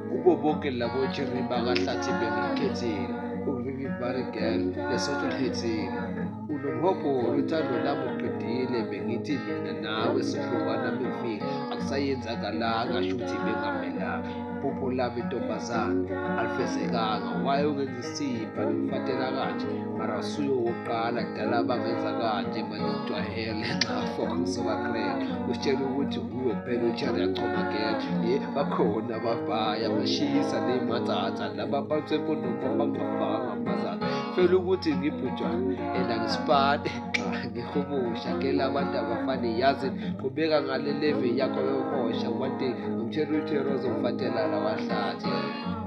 Kubo bonke labo cherry bakahlathi bengikhethile uVivi Girl Lesotho lihethile unomhobholo uthando lami uqedile bengithi mina nawe sihlukana befika akusayenzakalanga shuthi bengamelanga iphupho lami ntombazane alifezekanga waye ungenza isipha ngifatela kanje mara usuye wokuqala kudala bangenza kanje manje ngijwayele nxa fok ngisoba grand usitshela ukuthi uwe kuphela ucherry yachoma get ye bakhona ababhaya bashisa ney'matsatsa laba bantu emfundo bangafaka amazatha fela ukuthi ngibhujwa and angisipane xa ngihumusha ke labantu abafani yazi qhubeka ngale level yakho yohosha one day ngimtshela ucherry ozomfatela lawahlathi.